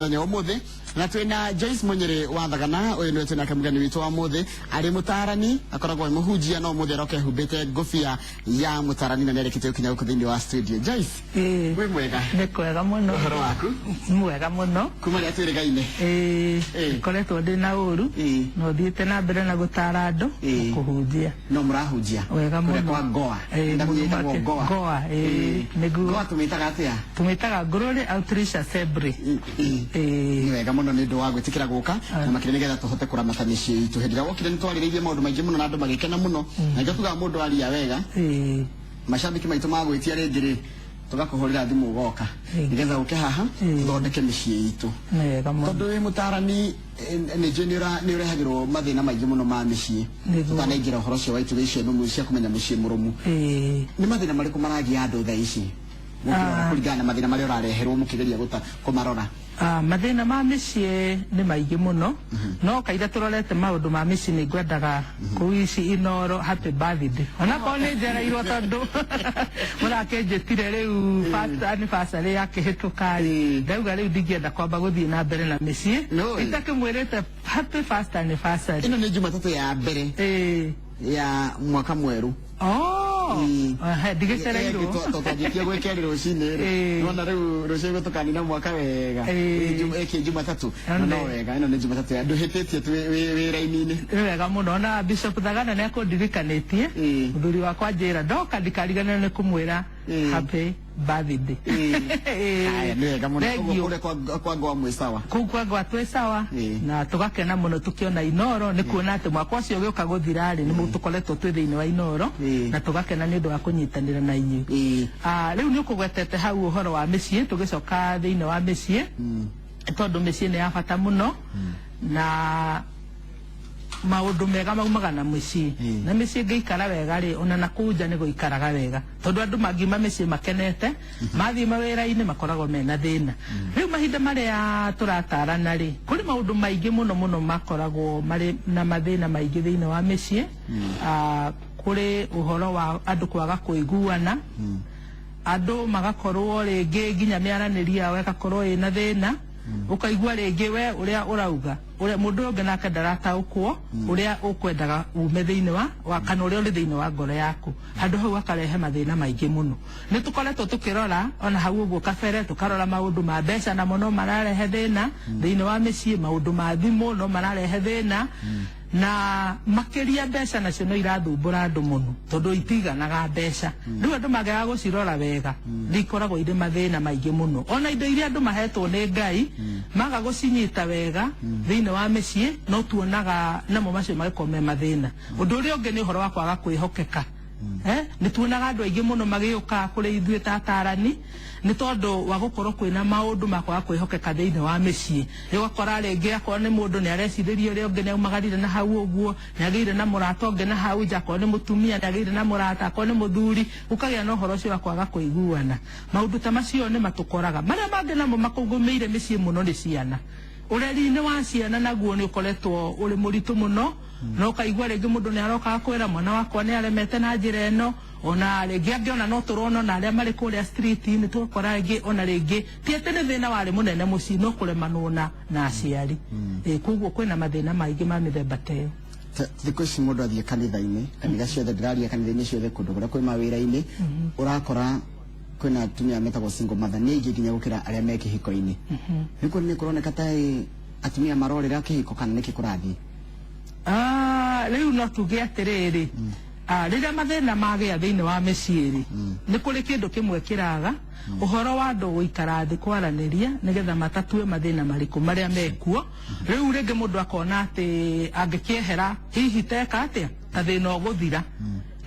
Mũthenya wa ũmũthĩ na twĩna Joyce Munyĩrĩ wa Thagana. Ũyũ nĩwe twĩnake mũgeni witũ wa ũmũthĩ, arĩ mũtaarani, akoragwo e mũhunjia, no ũmũthĩ aroka ehumbĩte ngũbia ya mũtaarani na nĩarĩkĩtie gũkinya gũkũ thĩinĩ wa studio. Joyce, wĩ mwega? Nĩ kwega mũno. Ũhoro waku? Mwega mũno. Kuma rĩrĩa twĩrĩgaine? Ĩĩ. Ngoretwo ndĩ na ũru na ũthiĩte na mbere na gũtara andũ na kũhunjia. No mũrahunjia Wega kũrĩa mũno. kwa Goa? Ĩĩ, Ndamenya mũno ĩtagwo Goa. Goa, ĩĩ, nĩguo. Goa tũmĩtaga atĩa? Tũmĩtaga Glory Outreach Assembly. Nĩ wega mũno nĩ ũndũ wa gwĩtĩkĩra gũka na makĩria nĩgetha tũhote kũramata mĩciĩ itũ. Hĩndĩ ĩrĩa wokire nĩ twarĩrĩirie maũndũ maingĩ mũno na andũ magĩkena mũno, na nĩkĩo tugaga mũndũ aria wega, macambĩki maitũ magwĩtia rĩngĩ rĩ, tũgakũhũrĩra thimũ ũgoka nĩgetha ũke haha tũthondeke mĩciĩ itũ. Nĩ wega mũno. Tondũ wĩ mũtarani, nĩ njũĩ nĩ ũrehagĩrwo mathĩna maingĩ mũno ma mĩciĩ. Tũtanaingĩra ũhoro ũcio wa itugĩ icio nũmu cia kũmenya mũciĩ mũrũmu, nĩ mathĩna marĩkũ maragia andũ thaa ici mũkĩrora kũringana na mathĩna marĩa ũrareherwo mũkĩgeria kũmarora? Mathĩna ma mĩciĩ nĩ maingĩ mũno, no kaira tũrorete maũndũ ma mĩciĩ nĩ ngwendaga kũu ici Inoro happy birthday, onakorwo nĩ njereirwo tondũ mũrakĩnjĩtire rĩu first anniversary yakĩhĩtũka rĩ, ndauga rĩu ndingĩenda kwamba gũthiĩ na mbere na mĩciĩ itakĩmwĩrĩte happy first anniversary. Ĩno nĩ Jumatatũ ya mbere ya mwaka mwerũ. Oh, ehe, ndigĩcereirwo. Twanjĩtie gwĩkerĩ rũcinĩ rĩ, nona rĩu rũciũ tũkanina mwaka wega. Ĩkĩ Jumatatũ na no wega, ĩno nĩ Jumatatũ ya ndũhĩtĩtie wĩra-inĩ. Nĩ wega mũno. Ona Bishop Thagana nĩ akũndirikanĩtie, mũthuri wakwa njĩra ndoka ndikariganĩrwo nĩ kũmwĩra happy birthday. Haya, nĩ wega mũno. Thank Ũguo you. kũrĩa kwa Goa mwĩ sawa? Kũu kwa Goa twĩ sawa na tũgakena mũno tũkĩona Inoro, nĩ kuona atĩ mwaka ũcio ũgĩũka gũthira rĩ, nĩ tũkoretwo twĩ thĩinĩ wa Inoro na tũgakena nĩ ũndũ wa kũnyitanĩra na inyuĩ. Rĩu nĩ ũkũgwetete hau ũhoro wa mĩciĩ, tũgĩcoka thĩinĩ wa mĩciĩ, tondũ mĩciĩ nĩ ya bata mũno na maũndũ mega maumaga na mĩciĩ, na mĩciĩ ĩngĩikara wega rĩ, ona na kũu nja nĩ gũikaraga wega, tondũ andũ mangiuma mĩciĩ makenete mathiĩ mawĩra-inĩ makoragwo mena thĩna. Rĩu mahinda marĩa tũratarana rĩ, kũrĩ maũndũ maingĩ mũno mũno makoragwo marĩ na mathĩna maingĩ thĩinĩ wa mĩciĩ. Kũrĩ ũhoro wa andũ kwaga kũiguana, andũ magakorwo rĩngĩ nginya mĩaranĩrie yao ĩgakorwo ĩna thĩna, ũkaigua rĩngĩ we ũrĩa ũrauga, ũrĩa mũndũ ũyũ ũngĩ nake ndarataũkwo ũrĩa ũkwendaga ume thĩinĩ wa kana ũrĩa ũrĩ thĩinĩ wa ngoro yaku. Handũ hau akarehe mathĩna maingĩ mũno. Nĩ tũkoretwo tũkĩrora ona hau ũguo kabere, tũkarora maũndũ ma mbeca namo no mararehe thĩna thĩinĩ wa mĩciĩ, maũndũ ma thimũ no mararehe thĩna, na makĩria mbeca nacio no irathumbũra andũ mũno tondũ itiganaga mbeca. Rĩu andũ mangĩaga gũcirora wega nĩ ikoragwo irĩ mathĩna maingĩ mũno. Ona indo iria andũ mahetwo nĩ Ngai maga gũcinyita wega thĩinĩ wa mĩciĩ, no tuonaga namo macio magĩkorwo me mathĩna. Ũndũ ũrĩa ũngĩ nĩ ũhoro wa kwaga kwĩhokeka. Nĩ tuonaga andũ aingĩ mũno magĩũka kũrĩ ithuĩ ta atarani nĩ tondũ wa gũkorwo kwĩna maũndũ ma kwaga kwĩhokeka thĩinĩ wa mĩciĩ. Ũgakora rĩngĩ akorwo nĩ mũndũ nĩ arecirĩria ũrĩa ũngĩ nĩ aumagarire na hau ũguo, nĩ agĩire na mũrata ũngĩ na hau nja, akorwo nĩ mũtumia nĩ agĩire na mũrata, akorwo nĩ mũthuri, gũkagĩa na ũhoro ũcio wa kwaga kũiguana. Maũndũ ta macio nĩ matũkoraga. Marĩa mangĩ namo makũgũmĩire mĩciĩ mũno nĩ ciana. Ũreri-inĩ wa ciana naguo nĩ ũkoretwo ũrĩ mũritũ mũno, na ũkaigua rĩngĩ mũndũ nĩ aroka akwĩra mwana wakwa nĩ aremete na njĩra ĩno, ona rĩngĩ angĩ ona no tũrona ona arĩa marĩ kũrĩa street-inĩ, tũgakora rĩngĩ ona rĩngĩ ti atĩ nĩ thĩna warĩ mũnene mũciĩ, no kũremanwo na aciari. Koguo kwĩna mathĩna maingĩ ma mĩthemba ta ĩyo. Thikũ ici mũndũ athiĩ kanitha-inĩ, kanitha ciothe, ndĩraria kanitha-inĩ ciothe, kũndũ kũrĩa kwĩ mawĩra-inĩ, ũrakora kwĩna atumia metagwo single mother nĩ aingĩ nginya gũkĩra arĩa me kĩhiko-inĩ. Nĩ nĩ kũroneka ta atumia marorĩra kĩhiko kana nĩkĩ kũrathiĩ? Rĩu no tuge atĩrĩrĩ, rĩrĩa mathĩna magĩa thĩinĩ wa mĩciĩ rĩ, nĩ kũrĩ kĩndũ kĩmwe kĩraga, ũhoro wa andũ gũikara thĩ kwaranĩria nĩgetha matatue mathĩna marĩkũ marĩa mekuo. Rĩu rĩngĩ mũndũ akona atĩ angĩkĩehera hihi teka atĩa ta thĩna ũgũthira,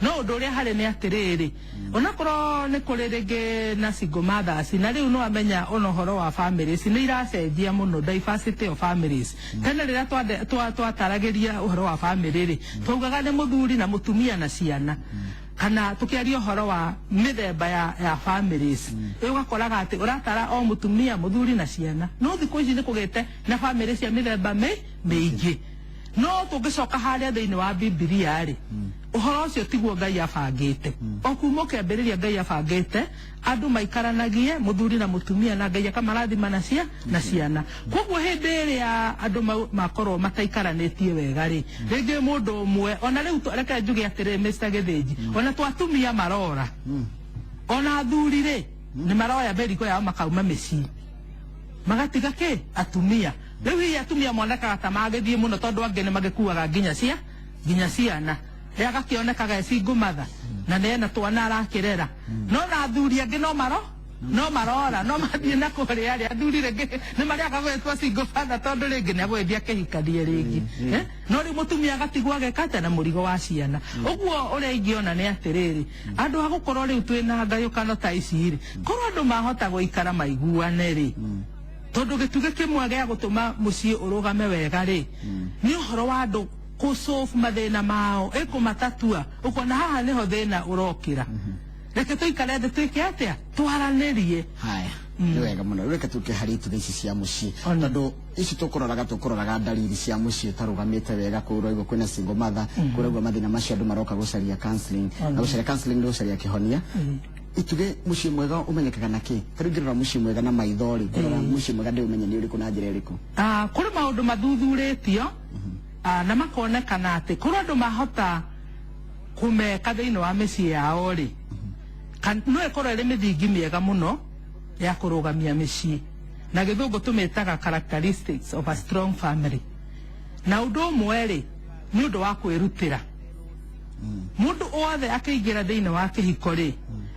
no ũndũ ũrĩa harĩ nĩ atĩrĩrĩ, onakorwo nĩ kũrĩ rĩngĩ na single mothers, na rĩu no amenya ona ũhoro wa families nĩ iracenjia mũno, diversity of families. Tene rĩrĩa twataragĩria ũhoro wa family rĩ, twaugaga nĩ mũthuri na mũtumia na ciana, kana tukiaria ũhoro wa mĩthemba ya families, rĩu ũgakoraga atĩ ũratara o mũtumia, mũthuri na ciana, no thikũ ici nĩ kũgĩte na family cia mĩthemba mĩingĩ. No tũngĩcoka harĩa thĩinĩ wa Bibilia rĩ, Ũhoro ũcio tiguo Ngai abangĩte. O kuma ũkĩambĩrĩria Ngai abangĩte andũ maikaranagie mũthuri na mũtumia na Ngai akamarathima na na ciana. Koguo hĩndĩ ĩrĩa andũ makorwo mataikaranĩtie wega rĩ, rĩngĩ mũndũ ũmwe ona rĩu reke njuge atĩrĩ Mr. Gĩthĩnji, ona twatumia marora, ona athuri rĩ nĩ maroya mĩrigo yao makauma mĩciĩ magatiga kĩ atumia. Rĩu hihi atumia monekaga ta magĩthiĩ mũno tondũ angĩ nĩ magĩkuaga nginya ciana, agakĩonekaga e single mother na nĩ ena twana arakĩrera. No na athuri angĩ no marora no mathiĩ na kũrĩa arĩa athuri rĩngĩ nĩ marĩaga gwĩtwo single father tondũ rĩngĩ nĩ agwĩthia akĩhikanie rĩngĩ. No rĩu mũtumia agatigwo ageka atĩa na mũrigo wa ciana. Ũguo ũrĩa ingĩona nĩ atĩrĩrĩ, andũ a gũkorwo rĩu twĩna ngayũkano ta ici rĩ, korwo andũ mahota gũikara maiguane rĩ, tondũ gĩtugĩ kĩmwe gĩa gũtũma mũciĩ ũrũgame wega rĩ, nĩ ũhoro wa andũ kũsolve mathĩna mao, ĩkũmatatua ũkona haha nĩho thĩna ũrokĩra. Reke tũikare thĩ twĩke atĩa, twaranĩrie. Haya, nĩ wega mũno. Rĩu reke tũke harĩ itugĩ ici cia mũciĩ, tondũ ici tũkũroraga ndariri cia mũciĩ ũtarũgamĩte wega. Kũraigua kwĩna single mother, kũraigua mathĩna macio andũ maroka gũcaria counseling, na gũcaria counseling nĩ gũcaria kĩhonia. Itugĩ mũciĩ mwega ũmenyekaga na kĩ? Ta rĩu ngĩrora mũciĩ mwega na maitho rĩ, ngĩrora mũciĩ mwega ndĩũmenye nĩ ũrĩkũ na njĩra ĩrĩkũ? Kũrĩ maũndũ mathuthurĩtio na makonekana atĩ kũrĩ andũ mahota kũmeka thĩinĩ wa mĩciĩ yao rĩ, no ĩkorwo ĩrĩ mĩthingi mĩega mũno ya kũrũgamia mĩciĩ, na gĩthũngũ tũmĩtaga characteristics of a strong family. Na ũndũ ũmwe rĩ, nĩ ũndũ wa kwĩrutĩra. Mũndũ wothe akĩingĩra thĩinĩ wa kĩhiko rĩ,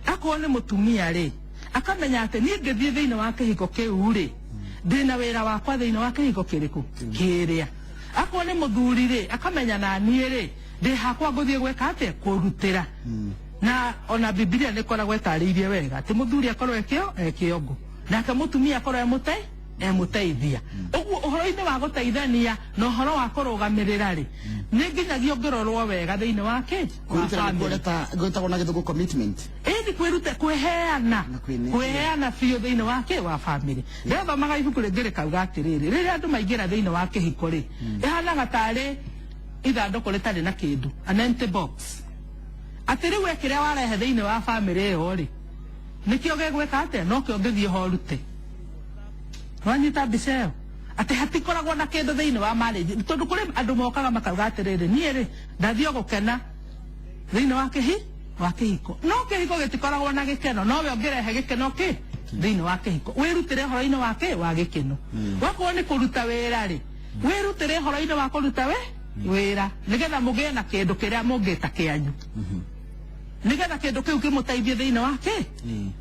akorwo nĩ mũtumia rĩ, akamenya atĩ niĩ ngĩthiĩ thĩinĩ wa kĩhiko kĩu rĩ, ndĩna wĩra wakwa thĩinĩ wa kĩhiko kĩrĩkũ kĩrĩa. Akorwo nĩ mũthuri rĩ, akamenya na niĩ rĩ, ndĩ hakwa ngũthiĩ gwĩka atĩa, kũrutĩra. Na ona Bibilia nĩ ĩkoragwo ĩtarĩirie wega atĩ mũthuri akorwo e kĩongo, nake mũtumia akorwo emũteithia. Ũguo ũhoro-inĩ wa gũteithania na ũhoro wa kũrũgamĩrĩra rĩ, nĩ nginyagia ũngĩrorwo wega thĩinĩ wa kĩ Kwĩrutĩra gwĩtagwo na gĩthũngũ commitment. Ĩni kwĩruta, kwĩheana, kwĩheana biũ thĩinĩ wa kĩ wa family. Ndĩrathomaga ibuku rĩngĩ rĩkauga atĩrĩrĩ, rĩrĩa andũ maingĩra thĩinĩ wa kĩhiko rĩ, ĩhanaga tarĩ ithandũkũ rĩtarĩ na kĩndũ, an empty box. Atĩ rĩu we kĩrĩa warehe thĩinĩ wa family ĩyo rĩ, nĩkĩo gĩgwĩka atĩa, nokĩo ũngĩthiĩ ho ũrute. Wanyita mbica ĩyo? Atĩ hatikoragwo na kĩndũ thĩinĩ wa marriage, tondũ kũrĩ andũ mokaga makauga atĩrĩrĩ, niĩ rĩ ndathiĩ o gũkena thĩinĩ wa wa kĩhiko. No kĩhiko gĩtikoragwo na gĩkeno, no we ũngĩrehe gĩkeno kĩ thĩinĩ wa kĩhiko. Wĩrutĩre ũhoro-inĩ wa kĩ wa gĩkeno. Wakorwo nĩ kũruta wĩra rĩ, wĩrutĩre ũhoro-inĩ wa kũruta wĩra nĩgetha mũgĩe na kĩndũ kĩrĩa mũngĩta kĩanyu, nĩgetha kĩndũ kĩu kĩmũteithie thĩinĩ wa kĩ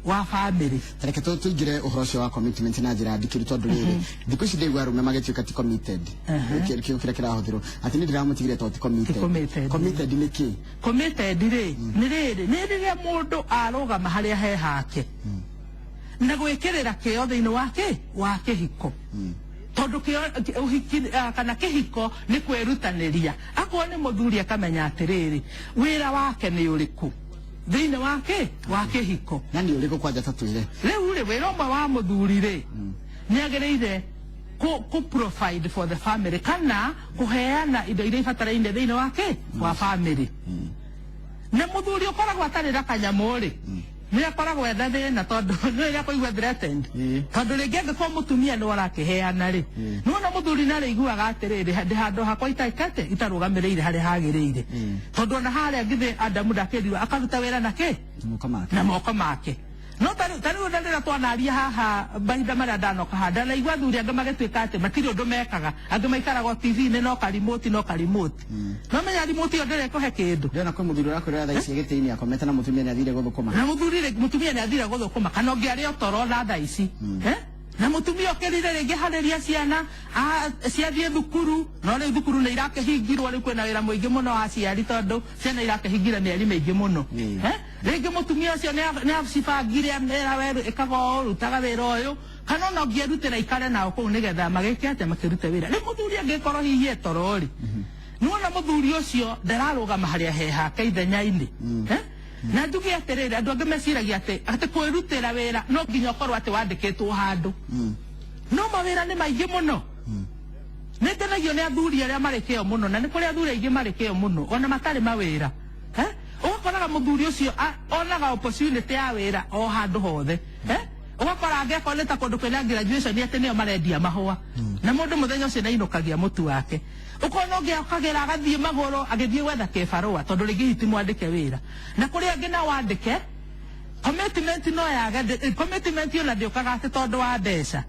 wa family. Reke tũingĩre ũhoro ũcio wa commitment na njĩra ndikĩru, tondũ rĩrĩ thikũ ici ndĩigua arũme magĩtuĩka ti committed. Kĩo kĩrĩa kĩrahũthĩrwo atĩ niĩ ndĩramũtigire tondũ ti committed. Committed nĩ kĩ? Committed rĩ, nĩ rĩrĩ, nĩ rĩrĩa mũndũ arũgama harĩa he hake na gwĩkĩrĩra kĩo thĩinĩ wa kĩ wa kĩhiko, tondũ kĩo ũhiki kana kĩhiko nĩ kwĩrutanĩria. Akorwo nĩ mũthuri akamenya atĩrĩrĩ, wĩra wake nĩ ũrĩkũ thĩinĩ wa kĩ wa kĩhiko. Na nĩ ũrĩkũ kwanja ta twĩre? Rĩu rĩ, wĩra ũmwe wa mũthuri rĩ, nĩ agĩrĩire ku provide for the family, kana kũheana indo iria ibataraine thĩinĩ wa kĩ wa family. Na mũthuri ũkoragwo atarĩ na kanyamũ rĩ, nĩ akoragwo etha thĩna, tondũ nĩ rĩrĩa kũigua threatened, tondũ rĩngĩ angĩkorwo mũtumia nĩ arakĩheana rĩ, nĩwona mũthuri nĩ arĩiguaga atĩrĩrĩ, ndĩ handũ hakwa itarĩkate itarũgamĩrĩire harĩa hagĩrĩire, tondũ ona harĩa githĩ Adamu ndakĩrirwo akaruta wĩra na kĩ na moko make. No tarĩu na rĩrĩa twanaria haha mahinda marĩa ndanoka haha, ndanaigua athuri angĩ magĩtuĩka atĩ matirĩ ũndũ mekaga, angĩ maikaraga o TV-inĩ no karimoti no karimoti. No menya remote ĩyo ndĩrĩ kĩndũ. Ndĩrona kwĩ mũthuri ũrakwĩrora thaa ici gĩtĩ-inĩ akomete na mũtumia nĩ athire gũthũkũma. Na mũthuri rĩ, mũtumia nĩ athire gũthũkũma, kana ũngĩ arĩ o toro na thaa ici. Na mũtumia ũkĩrire rĩngĩ harĩria ciana ciathiĩ thukuru, no rĩu thukuru nĩ irakĩhingirwo, rĩu kwĩna wĩra mũingĩ mũno wa aciari tondũ ciana irakĩhingire mĩeri mĩingĩ mũno. Rĩngĩ mũtumia ũcio nĩ acibangire amera we ĩkaga ũũ, rutaga wĩra ũyũ, kana ona ũngĩerutĩra ikare nao kũu nĩgetha magĩke atĩa, makĩrute wĩra. Rĩu mũthuri angĩkorwo hihi e toro rĩ, nĩwona mũthuri ũcio ndararũgama harĩa he hake ithenya-inĩ. Na njuge atĩrĩrĩ, andũ angĩ meciragia atĩ kwĩrutĩra wĩra no nginya ũkorwo atĩ wandĩkĩtwo handũ. No mawĩra nĩ maingĩ mũno. Nĩ ngenagio nĩ athuri arĩa marĩ kĩo mũno, na nĩ kũrĩ athuri aingĩ marĩ kĩo mũno ona matarĩ mawĩra. Ũgakoraga mũthuri ũcio onaga opportunity ya wĩra o handũ hothe. Ũgakora angĩkorwo nĩ ta kũndũ kwĩna graduation atĩ nĩo marendia mahũa, na mũndũ mũthenya ũcio nĩainũkagia mũtu wake. Ũkona ũngĩ okagĩra agathiĩ magũrũ agĩthiĩ gwetha kĩbarũa tondũ rĩngĩ hihi ti mwandĩke wĩra. Na kũrĩ angĩ nao wandĩke commitment no yage, commitment ona ndĩũkaga atĩ tondũ wa mbeca,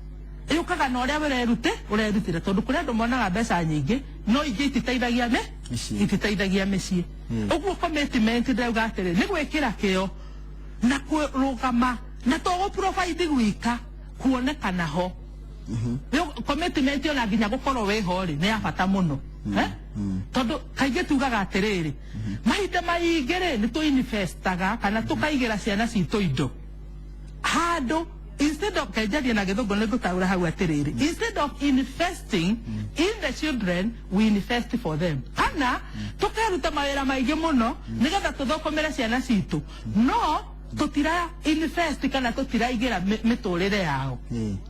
ĩũkaga na ũrĩa ũrerutĩra, tondũ kũrĩ andũ monaga mbeca nyingĩ no ingĩ ititeithagia Mĩciĩ. Ititeithagia mĩciĩ. Ũguo commitment ndĩrauga atĩrĩ nĩ gwĩkĩra kĩo na kũrũgama na to gũ provide gwika kuonekana ho. Rĩu commitment ona nginya gũkorwo wĩho rĩ nĩ ya bata mũno. Tondũ kaingĩ tugaga atĩrĩrĩ, mahinda maingĩ rĩ nĩ tũ-investaga kana tũkaigĩra ciana citũ indo handũ, instead of kenjaria na gĩthũngũ nĩ ngũtaũra hau atĩrĩrĩ, instead of investing in the children, we invest for them, kana tũkeruta mawĩra maingĩ mũno nĩgetha tũthũkũmĩre ciana citũ, no tũtira invest kana tũtiraigĩra mĩtũrĩre yao.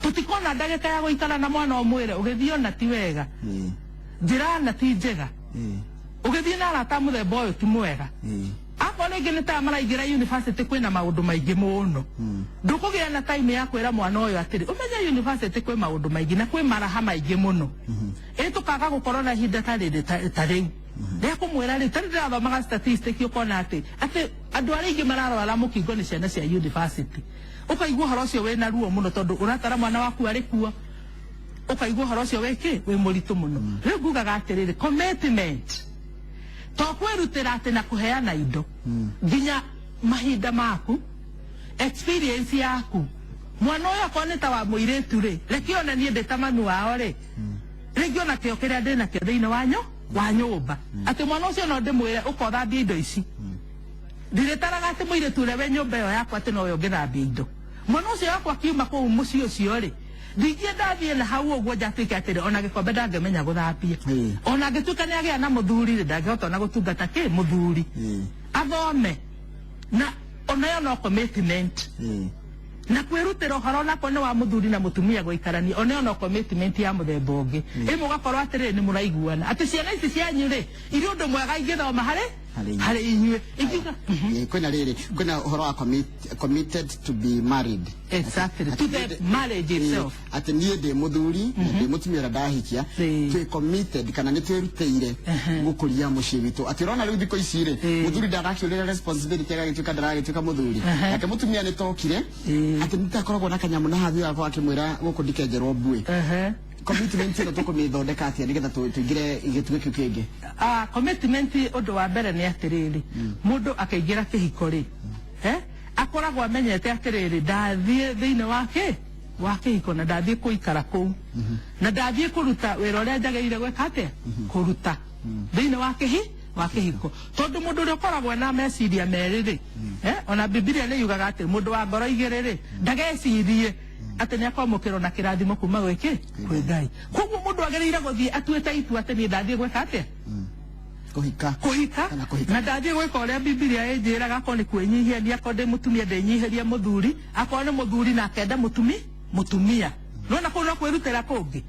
Tũtikona ndagĩka ya gũikara na mwana ũmwĩre ũgĩthiĩ ona ti wega, njĩra na ti njega, ũgĩthiĩ na arata mũthemba ũyũ ti mwega. Akorwo rĩngĩ nĩ ta maraingĩra university kwĩna maũndũ maingĩ mũno, ndũkũgĩa na time ya kwĩra mwana ũyũ atĩrĩ ũmenye university kwĩ maũndũ maingĩ na kwĩ maraha maingĩ mũno. Ĩ tũkaga gũkorwo na ihinda ta rĩrĩ ta rĩu rĩa kũmwĩra rĩu tarĩu ndĩrathomaga statistic ũkona atĩ andũ arĩa aingĩ mararwara mũkingo nĩ ciana cia university. Ũkaigua ũhoro ũcio wĩna ruo mũno tondũ ũratara mwana waku arĩ kuo, ũkaigua ũhoro ũcio wĩkĩ wĩ mũritũ mũno. Rĩu ngugaga atĩrĩrĩ, commitment to kwĩrutĩra atĩ na kũheana indo, nginya mahinda maku, experience yaku. Mwana ũyũ akorwo nĩ ta wa mũirĩtu rĩ, reke ona niĩ ndĩ ta mami wao rĩ, rĩngĩ ona kĩo kĩrĩa ndĩ nakĩo thĩinĩ wa nyũmba, atĩ mwana ũcio no ndĩmwĩre ũka ũthambie indo ici. Ndirĩtaraga atĩ mũirĩtu ũrĩa wĩ nyũmba ĩyo yakwa atĩ nowe ũngĩthambia indo. Mwana ũcio wakwa akiuma kũu mũciĩ ũcio rĩ, ndingĩenda thiĩ na hau ũguo njatuĩke atĩrĩ ona gĩkombe ndangĩmenya gũthambia. Ona angĩtuĩka nĩ agĩa na mũthuri rĩ, ndangĩhota ona gũtungata kĩ mũthuri. Athome na ona ĩyo no commitment. Na kwĩrutĩra ũhoro onako nĩ wa mũthuri na mũtumia gũikarania, ona ĩyo no commitment ya mũthemba ũngĩ. Ĩmwe ũgakorwo atĩrĩrĩ nĩ mũraiguana atĩ ciana ici cianyu rĩ irĩ ũndũ mwega ingĩthoma harĩ Harĩ harĩ inyuĩ. Ingiuga Kwĩna rĩrĩ, kwĩna ũhoro wa committed to be married. Exactly, to the marriage itself. Atĩ niĩ ndĩ mũthuri na ndĩ mũtumia ũrĩa ndahikia, twĩ committed kana nĩ twĩrutĩire gũkũria mũciĩ witũ. Atĩ ũrona rĩu thikũ ici rĩ, mũthuri ndarakĩũrĩra responsibility agagĩtuĩka ndaragĩtuĩka mũthuri, nake mũtumia nĩ tokire atĩ nĩtakoragwo na kanyamũ na hathiaga gwakorwo akĩmwĩra gũkũ ndikenjerwo mbuĩ. Commitment ĩno tũkũmĩthondeka atĩa nĩgetha tũingĩre gĩtugĩ kĩu kĩngĩ? Commitment ũndũ wa mbere nĩ atĩrĩrĩ, mũndũ akĩingĩra kĩhiko rĩ, akoragwo amenyete atĩrĩrĩ ndathiĩ thĩinĩ wa kĩ wa kĩhiko na ndathiĩ kũikara kũu na ndathiĩ kũruta wĩra ũrĩa njagĩrĩire gwĩka atĩa kũruta thĩinĩ wa kĩhi wa kĩhiko. Tondũ mũndũ ũrĩa ũkoragwo na meciria merĩ rĩ, ona Bibilia nĩ yugaga atĩ mũndũ wa ngoro igĩrĩ rĩ ndagecirie atĩ nĩ akwamũkĩrwo na kĩrathimo kuma gwĩkĩ kwĩ Ngai. Koguo mũndũ agĩrĩire gũthiĩ atuĩte itua atĩ niĩ ndathiĩ gwĩka atĩa Kũhika. Kũhika. Kana kũhika. Na ndathiĩ gwĩka ũrĩa Bibilia ĩnjĩraga, akorwo nĩ kwĩnyihia niĩ, akorwo ndĩ mũtumia ndĩnyihĩrie mũthuri, akorwo nĩ mũthuri na akenda mũtumia. Nĩwona kũu no kwĩrutĩra kũngĩ,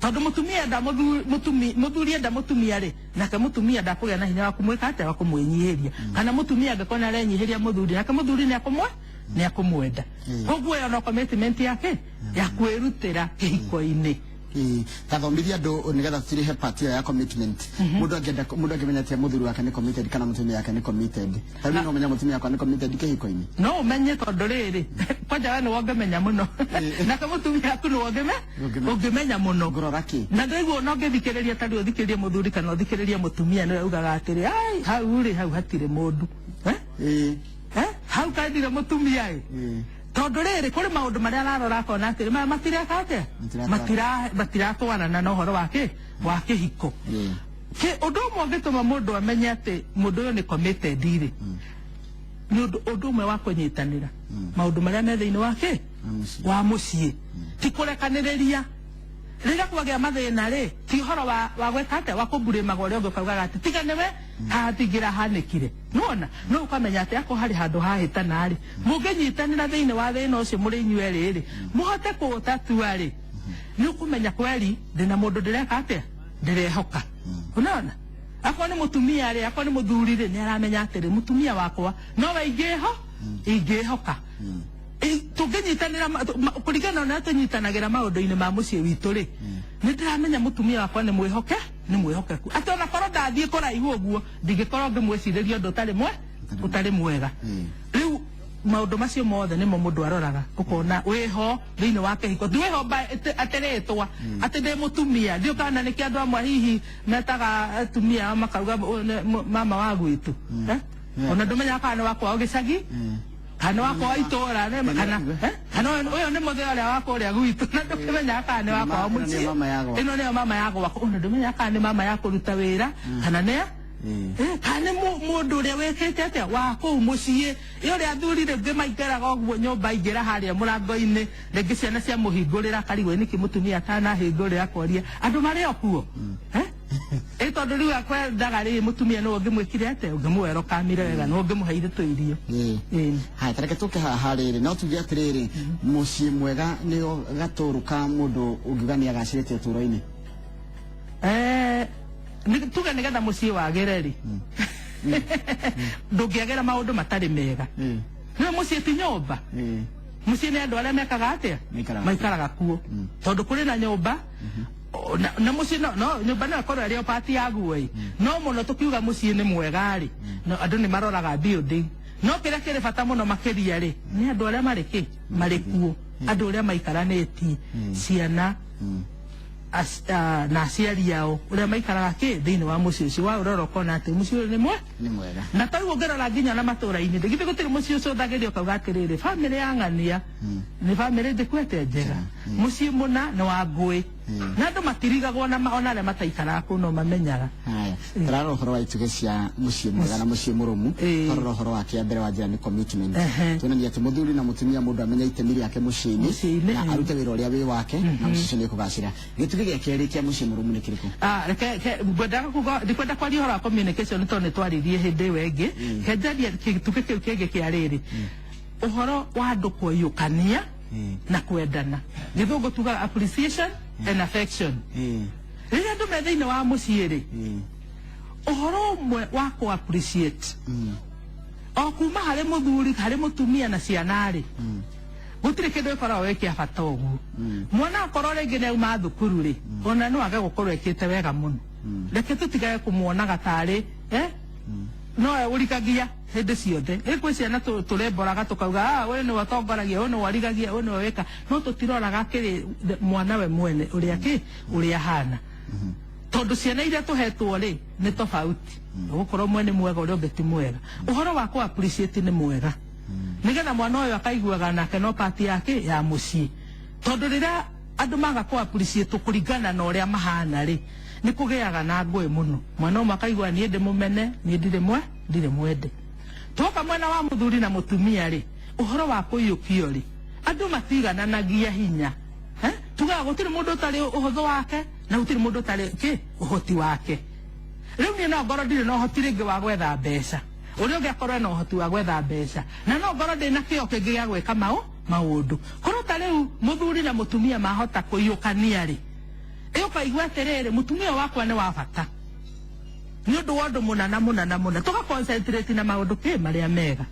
tondũ mũtumia enda mũthuri enda mũtumia rĩ, nake mũtumia ndakũgĩa na hinya wa kũmwĩka atĩa wa kũmwĩnyihĩria, kana mũtumia angĩkorwo nĩ arenyihĩria mũthuri, nake mũthuri nĩ akũmwenda. Koguo ĩyo no commitment yake ya kwĩrutĩra kĩhiko-inĩ. Tathomithia andũ nĩgetha tũtirĩhe part ĩyo ya commitment. Mũndũ angĩenda, mũndũ angĩmenya atĩa mũthuri wake nĩ committed kana mũtumia wake nĩ committed? Ta rĩu no ũmenye mũtumia wakwa nĩ committed kĩhiko-inĩ? No ũmenye tondũ rĩrĩ, kwanja we nĩwe ũngĩmenya mũno, nake mũtumia waku nĩwe ũngĩmenya mũno. Ngũrora kĩ? Na ndĩraigua ona ũngĩthikĩrĩria, ta rĩu ũthikĩrĩrie mũthuri kana ũthikĩrĩrie mũtumia, nĩwe ugaga atĩrĩ, ai hau rĩ, hau hatirĩ mũndũ. Hau kathire mũtumia ĩ. Tondũ rĩrĩ kũrĩ maũndũ marĩa ararora akona atĩrĩ maya matireka atĩa? Matiratwarana na ũhoro wa kĩ? Wa kĩhiko. Ũndũ ũmwe ũngĩtũma mũndũ amenye atĩ mũndũ ũyũ nĩ committed rĩ, nĩ ũndũ ũmwe wa kũnyitanĩra maũndũ marĩa me thĩinĩ wa kĩ? Wa mũciĩ. Ti kũrekanĩrĩria. Rĩrĩa kwagĩa mathĩna rĩ, ti ũhoro wa gwĩka atĩa, wa kũmburĩmaga ũrĩa ũngĩ ũkaugaga atĩ tiga nĩwe haha tingĩrahanĩkire. Nĩwona? No ũkamenya atĩ akorwo harĩ handũ hahĩtana rĩ, mũngĩnyitanĩra thĩinĩ wa thĩna ũcio mũrĩ inyuĩ erĩ rĩ, mũhote kũũtatua rĩ, nĩ ũkũmenya kweri ndĩna mũndũ ndĩreka atĩa, ndĩrehoka. Unaona? Akorwo nĩ mũtumia rĩ, akorwo nĩ mũthuri rĩ, nĩ aramenya atĩrĩ, mũtumia wakwa nowe ingĩhoka. Tũngĩnyitanĩra kũringana na ũrĩa tũnyitanagĩra maũndũ-inĩ ma mũciĩ witũ rĩ, nĩ ndĩramenya mũtumia wakwa nĩ mwĩhoke, nĩ mwĩhokeku, atĩ ona korwo ndathiĩ kũraihu ũguo ndingĩkorwo ngĩmwĩcirĩria ũndũ ũtarĩ mwega. Rĩu maũndũ macio mothe nĩmo mũndũ aroraga, ũkona wĩho thĩinĩ wa kĩhiko, ti wĩho atĩrĩtwa atĩ ndĩ mũtumia, ndiũ kana nĩkĩ andũ amwe hihi metaga atumia makauga mama wa gwitũ, ona ndũmenyaga kana nĩ wa kwao gĩcagi kana wa kwao itũra, kana kana ũyũ nĩ mũthee ũrĩa wa kũrĩa gwitũ, na ndũkĩmenyaga kana nĩ wa kwao mũciĩ, ĩno nĩyo mama ya gwakwa, ona ndũmenyaga kana nĩ mama ya kũruta wĩra kana nĩ kana nĩ mũndũ ũrĩa wĩkĩte atĩa wa kũu mũciĩ. Ũrĩa athuri rĩngĩ maikaraga ũguo nyũmba, aingĩra harĩa mũrango-inĩ, rĩngĩ ciana cia mũhingũrĩra akarigwo nĩkĩ mũtumia atanahingũrĩra, akoria andũ marĩ o kuo, ĩ tondũ rĩu akwendaga rĩ, mũtumia nĩwe ũngĩmwĩkire atĩa, ũngĩmũwerokamire wega, nĩwe ũngĩmũheire tũirio. Haya, tareke tũke haha rĩrĩ, no tuge atĩrĩrĩ, mũciĩ mwega nĩo gatũrũ ka mũndũ ũngiuga nĩ agacĩrĩte ũtũũro-inĩ? Tuge nĩgetha mũciĩ wagĩre rĩ, ndũngĩagĩra maũndũ matarĩ mega. Nĩwe mũciĩ ti nyũmba, mũciĩ nĩ andũ arĩa mekaga atĩa, maikaraga kuo, tondũ kũrĩ na nyũmba na mũciĩ no nyũmba no ĩkorwo ĩrĩ o part yaguo ĩ, no mũno tũkiuga mũciĩ nĩ mwega rĩ, no andũ nĩ maroraga building, no kĩrĩa kĩrĩ bata mũno makĩria rĩ, nĩ andũ arĩa marĩ kĩ, marĩ kuo, andũ arĩa maikaranĩtie, ciana na aciari ao, ũrĩa maikaraga kĩ thĩinĩ wa mũciĩ ũcio, wa ũrora ũkona atĩ mũciĩ ũyũ nĩ mwega. Na tarĩu ũngĩrora nginya na matũra-inĩ, githĩ gũtirĩ mũciĩ ũcũthagĩrio ũkauga atĩrĩrĩ, bamĩrĩ ya ng'ania nĩ bamĩrĩ njĩkwete njega, mũciĩ mũna nĩ wa ngũĩ, na andũ matirigagwo ona arĩa mataikaraga kũu no mamenyaga. Haya, tũrarora ũhoro wa itugĩ cia mũciĩ mwega na mũciĩ mũrũmu, tũrarora ũhoro wa kĩa mbere wa njĩra nĩ commitment, tuonania atĩ mũthuri na mũtumia mũndũ amenye itemi rĩake mũciĩ-inĩ na arute wĩra ũrĩa wĩ wake, na mũciĩ ũcio nĩ ũkũgacĩra. Gĩtugĩ gĩa kerĩ kĩa mũciĩ mũrũmu nĩ kĩrĩkũ? Reke ngwendaga kuga, ndikwenda kwaria ũhoro wa communication tondũ nĩ twaririe hĩndĩ ĩyo ĩngĩ, kenjaria gĩtugĩ kĩu kĩngĩ kĩa rĩrĩ, ũhoro wa andũ kũiyũkania na kwendana, gĩthũngũ tugaga appreciation and affection. Rĩrĩa andũ me thĩinĩ wa mũciĩ rĩ, ũhoro ũmwe wa kũ appreciate o kuma harĩ mũthuri, harĩ mũtumia na ciana rĩ, gũtirĩ kĩndũ gĩkoragwo gĩ kĩa bata ũguo. Mwana akorwo rĩngĩ nĩ auma thukuru rĩ, ona no age gũkorwo ekĩte wega mũno, reke tũtigage kũmuonaga tarĩ no ũrikagia hĩndĩ ciothe. Ĩ kwĩ ciana tũremboraga tũkauga ũyũ nĩwe ũtongoragia, ũyũ nĩwe ũrigagia, ũyũ nĩwe wĩka, no tũtiroraga kĩrĩ mwana we mwene ũrĩa kĩ ũrĩa ahana, tondũ ciana iria tũhetwo rĩ nĩ tofauti, ũgũkorwo ũmwe nĩ mwega ũrĩa ũngĩ ti mwega. Ũhoro wa kũ appreciate nĩ mwega, nĩgetha mwana ũyũ akaiguaga nake no part yake ya mũciĩ, tondũ rĩrĩa andũ maga kũ appreciate kũringana na ũrĩa mahana rĩ, nĩ kũgĩaga na ngũĩ mũno. Mwana ũmwe akaigua niĩ ndĩ mũmene, niĩ ndirĩ mwende. Twoka mwena wa mũthuri na mũtumia rĩ, ũhoro wa kũiyũkio rĩ, andũ matigananagia hinya, tugaga gũtirĩ mũndũ ũtarĩ ũhũthũ wake na gũtirĩ mũndũ ũtarĩ kĩ ũhoti wake. Rĩu niĩ no ngorwo ndirĩ na ũhoti rĩngĩ wa gwetha mbeca, ũrĩa ũngĩ akorwo ena ũhoti wa gwetha mbeca, na no ngorwo ndĩ na kĩo kĩngĩ gĩa gwĩka maũndũ. Korwo ta rĩu mũthuri na mũtumia mahota kũiyũkania rĩ, ũkaigua atĩrĩrĩ, mũtumia wakwa nĩ wa bata nĩ ũndũ wa ũndũ mũna na mũna na mũna, tũga concentrate na maũndũ kĩ marĩa mega.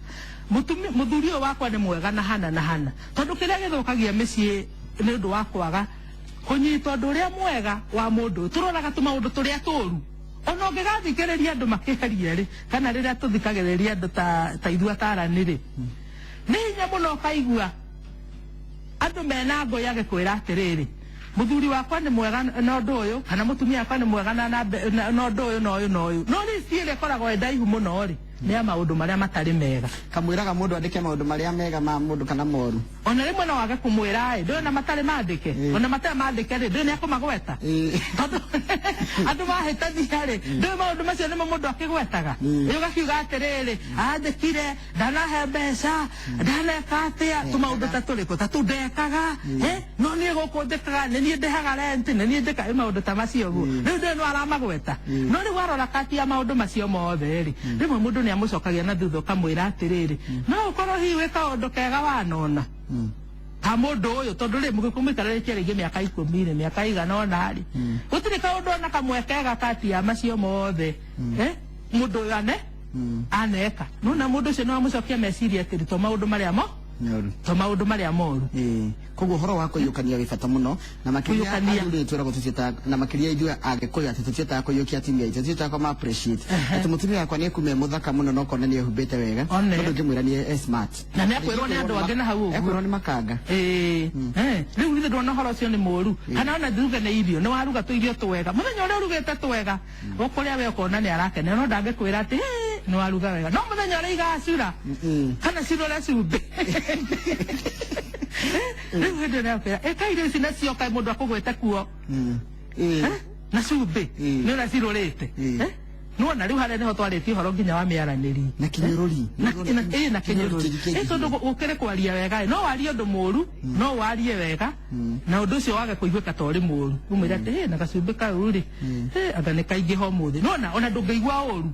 Mũthuri ũyũ wakwa nĩ mwega na hana na hana, tondũ kĩrĩa gĩthũkagia mĩciĩ nĩ ũndũ wa kwaga kũnyita ũndũ ũrĩa mwega wa mũndũ. Tũroraga tũmaũndũ tũrĩa tũru, ona ũngĩgathikĩrĩria andũ makĩaria rĩ, kana rĩrĩa tũthikagĩrĩria andũ ta ithuĩ atarani rĩ, nĩ hinya mũno ũkaigua andũ mena ngũĩ agĩkwĩra atĩrĩrĩ, mũthuri wakwa nĩ mwega na ũndũ ũyũ, kana mũtumia wakwa nĩ mwega na ũndũ ũyũ na ũyũ na ũyũ. No list ĩrĩa ĩkoragwo ĩ ndaihu mũno rĩ, nĩ ya maũndũ marĩa matarĩ mega. Kamwĩraga mũndũ andĩke maũndũ marĩa mega ma mũndũ kana moru. Ona rĩmwe no wage kũmwĩra ĩ, ndũĩ ona matarĩ mandĩke, ona matarĩ mandĩke rĩ, ndũĩ nĩ akũmagweta, tondũ andũ mahĩtania rĩ, ndũĩ maũndũ macio nĩmo mũndũ akĩgwetaga. Ĩ ũgakiuga atĩrĩrĩ, andĩkire, ndanahe mbeca, ndaneka atĩa, tũmaũndũ ta tũrĩkũ ta tũu ndekaga, no niĩ gũkũ njĩkaga, nĩ niĩ ndĩhaga rent, nĩ niĩ njĩkaga maũndũ ta macio ũguo. Rĩu ndũĩ no aramagweta. No rĩu warora kati ya maũndũ macio mothe rĩ, rĩmwe mũndũ nĩ amũcokagia na thutha ũkamwĩra atĩrĩrĩ, no ũkorwo hihi wĩ kaũndũ kega wanona. Ka mũndũ ũyũ tondũ rĩ mũgĩkũmũikarĩtie rĩngĩ mĩaka 10 rĩ, mĩaka igana ona rĩ, gũtirĩ kaũndũ ona kamwe kega kati ya macio mothe mũndũ ũyũ ane aneka. Nona mũndũ ũcio no amũcokia meciria atĩrĩ to maũndũ marĩa mo to maũndũ marĩa moru. Koguo ũhoro wa kũiyũkania wĩ bata mũno na makĩria athuri twĩragwo tũtiĩtaga, na makĩria ithuĩ Agĩkũyũ atĩ tũtiĩtaga kũiyũkia atumia aitũ, tũtiĩtaga kũma appreciate atĩ mũtumia wakwa nĩ ekume mũthaka mũno no kona nĩ ehumbĩte wega, no ndũngĩmwĩra nĩ smart na nĩ akwĩrwo nĩ andũ angĩ na hau ũguo ekwĩrwo nĩ makanga. Rĩu githĩ ndwona ũhoro ũcio nĩ mũru? Kana ona tuge nĩ irio, nĩ waruga tũirio twega mũthenya ũrĩa ũrugĩte twega ũkũrĩa we ũkona nĩ arakena, no ndangĩkwĩra atĩ nĩ waruga wega, no mũthenya ũrĩa igacura kana cirore cumbĩ rĩu hĩndĩ ĩrĩa akwĩra ĩka irio ici nacio kaĩ mũndũ akũgwĩte kuo na cumbĩ nĩ ũrĩa cirũrĩte. Nĩwona rĩu harĩa nĩho twarĩtie ũhoro nginya wa mĩaranĩrie na kĩnyũrũri na kĩnyũrũri tondũ gũkĩrĩ kwaria wega, no warie ũndũ mũru, no warie wega na ũndũ ũcio wage kũiguĩka ta ũrĩ mũru, ũmwĩre atĩ na gacumbĩ kau rĩ anga nĩ kaingĩha ũmũthĩ, nĩwona ona ndũngĩigua ũru.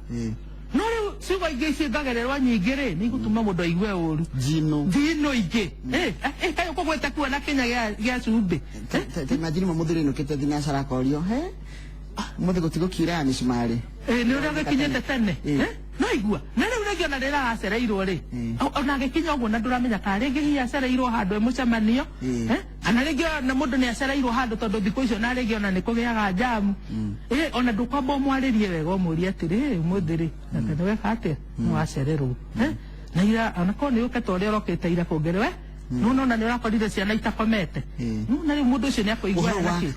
No rĩu ciugo ingĩ ciongagĩrĩrwo nyingĩ rĩ nĩ igũtũma mũndũ aigue ũru. Njino ingĩ kaĩ ũkũgwĩte kuo na kĩnya gĩa cumbĩ. Ta imagine mũthuri ũinũkĩte thinacara akorio he mũthĩ gũtigũkiura ya mĩcumarĩ nĩ ũrĩa ũgĩkinyĩte tene no igua na rĩu rĩngĩ ona rĩrĩa aracereirwo rĩ ona agĩkinya ũguo na ndũramenya kana rĩngĩ hihi acereirwo handũ e mũcemanio kana rĩngĩ ona mũndũ nĩ acereirwo handũ tondũ thikũ icio na rĩngĩ ona nĩ kũgĩaga njamu ona ndũkwamba ũmwarĩrie wega ũmũrie atĩrĩ ũmũthĩ rĩ na weka atĩa nĩ wacererwo na ira onakorwo nĩ ũkĩte ũrĩa ũrokĩte ira kũngĩrĩ we nona nĩ ũrakorire ciana itakomete nona rĩu mũndũ ũcio nĩ akũigua